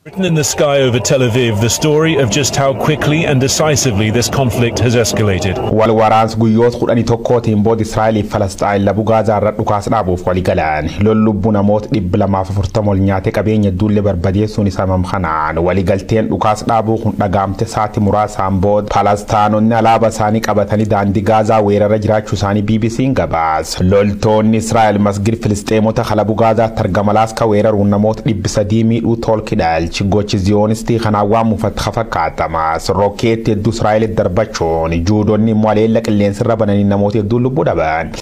Written in the sky over Tel Aviv, the story of just how quickly and decisively this conflict has escalated. Wal waraansi guyyoota 11tiin booda Israa'eliif Falasxaayin labu Gaazaa irra dhukaas dhaabuuf walii galan. Lol lubbuu namoota 240 ol nyaatee qabeenya hedduullee barbadeessuun isa kanaan waliigalteen dhukaas dhaabuu kun dhagaamte sa'aatii muraasaan booda Falastaanonni alaabaa isaanii qabatanii daandii Gaazaa weerara jiraachuu isaanii BBC'n gabaase. Loltoonni Israa'el masgid Filisxeemota kalabu Gaazaatti argama weeraruun namoota 300 miidhuu tolki dhaalchi. Gochi Ziyoonistii kanaan waan muufatti fakkaatamas rookeetti hedduu Israa'elitti darbachuun juudonni immoo aleella qilleensarra bananii namoota hedduun lubbuu dhaban.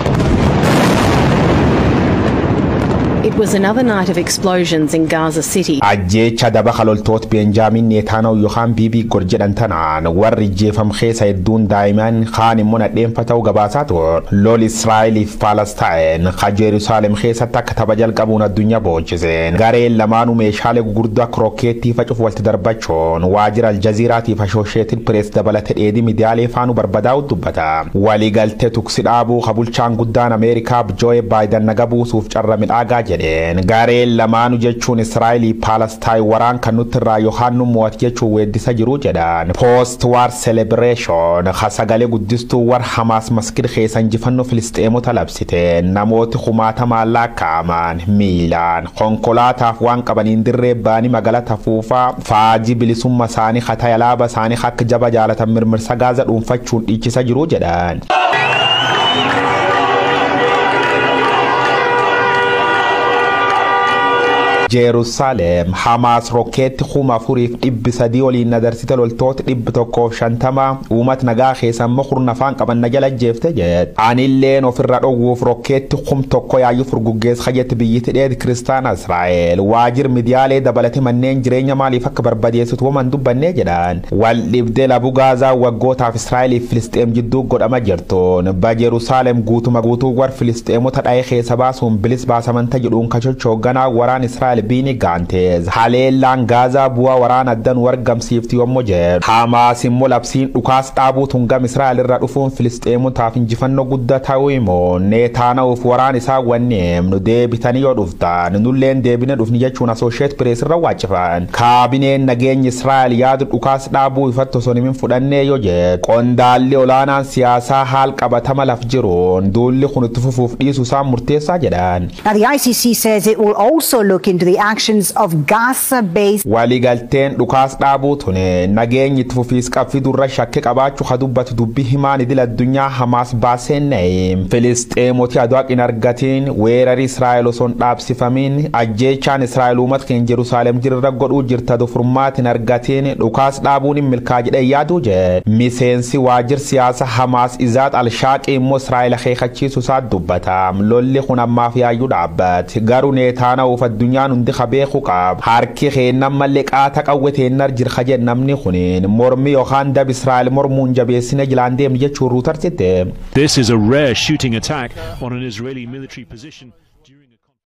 It was another night of explosions in Gaza City. Ajjeecha daba loltoota Beenjaamin Neetaanaw yookaan Biibii Gor jedhan tanaan warri ijjeefam keessa hedduun daa'iman kaan immoo nadheenfa ta'uu gabaasaa ture. Lol Israa'eliif Falasxaayin ka Jeerusaalem keessatti akka tapha jalqabuun addunyaa boochiseen gareen lamaanuu meeshaalee gurguddoo akka rookeettii facuuf walitti darbachuun waajjira Aljaziiraatiif Associated Press dabalatee dheedii miidiyaalee faanuu barbadaa'u dubbata. Waliigaltee tuksi dhaabuu ka bulchaan guddaan Ameerikaa Jooye Baayiden naga buusuuf carra midhaagaa jedheen gareen lamaanu jechuun Israa'elii Paalestaayin waraan kan nutti irraa yookaan nu mo'atu jechuun weeddisa jiru jedhan. Post war celebration ka sagalee guddistuu war Hamaas masgid keessa injifannoo Filisxeemota labsite namooti kumaatamaan lakkaa'aman miilaan konkolaataaf waan qabaniin dirree ba'anii magaalaa tafuufaa faajii bilisummaa isaanii kataya alaabaa isaanii akka jaba jaalatan mirmirsa Gaazaa dhuunfachuun dhiichisa jiru jedhan. Jerusalem Hamaas rookeetti 4,300 oliin nadarsite loltoota 150 uummata nagaa keessa immoo kurna afaan qaban na jala jeefte jedhe. Anilleen ofirra dhowwuuf rookeetti 1,000 yaayyuu furguggeessa kajetti biyyatti dheedi kiristaana Israa'el waajjir miidiyaalee dabalate manneen jireenya maaliif akka barbadeessitu waman dubbannee jedhan. Wal dhibdee labu Gaazaa waggootaaf Israa'eliif Filisxeem jidduu godhama jirtuun ba Jerusalem guutuma guutuu war Filisxeemota dha'ee keessa baasuun bilis baasamanta jedhuun kachochoogganaa waraan Israa'el Biini Gaanteez haleellaan Gaazaa bu'aa waraana addan wargamsiifti yommuu jedhu Hamaas immoo labsiin dhukaas dhaabuu tungam Israa'el irra dhufuun Filisxeemotaaf injifannoo guddaa ta'uu himu Neetaanaa'uuf waraan isaa wanneem nu deebitanii yoo dhuftan nulleen deebine dhufni jechuun Associated Press irra waacifan. Kaabineen nageenya Israa'el yaadu dhukaas dhaabuu ifatti osoo hin fudhannee yoo jedhu qondaalli olaanaan siyaasaa haal qabatama laf jiruun duulli kun itti fufuuf dhiisuu isaan murteessaa jedhan. Now the ICC says it will also look into the actions of Gaza-based Waliigalteen dhukaas dhaabuu tune nageenyi itti fufiis qabfi durra shakkii qabaachuu ka dubbatu dubbii himaan idil addunyaa Hamaas baaseen na'e. Filisxeemoti aduu hin argatiin weerarri Israa'el osoo hin dhaabsifamin ajjeechaan Israa'el uummata keenya Jerusaalem jirra godhuu jirta furmaata hin argatiin dhukaas dhaabuun hin milkaa jedhee yaaduu jedhe. Miseensi waajjir siyaasa Hamaas Izaat Alshaaqii immoo Israa'el akeekachiisu isaa dubbata. Lolli kun ammaaf yaayyuu dhaabbate. Garuu Neetaanaa'uuf addunyaan hundi beeku qaba. Harki keennan mallee qaata qawwe teennar jirka jedhe namni kuniin mormi yookaan dab Israa'el mormuun jabeessine jilaan deemni jechuun Ruutarsitti. This is a rare shooting attack on an Israeli military position.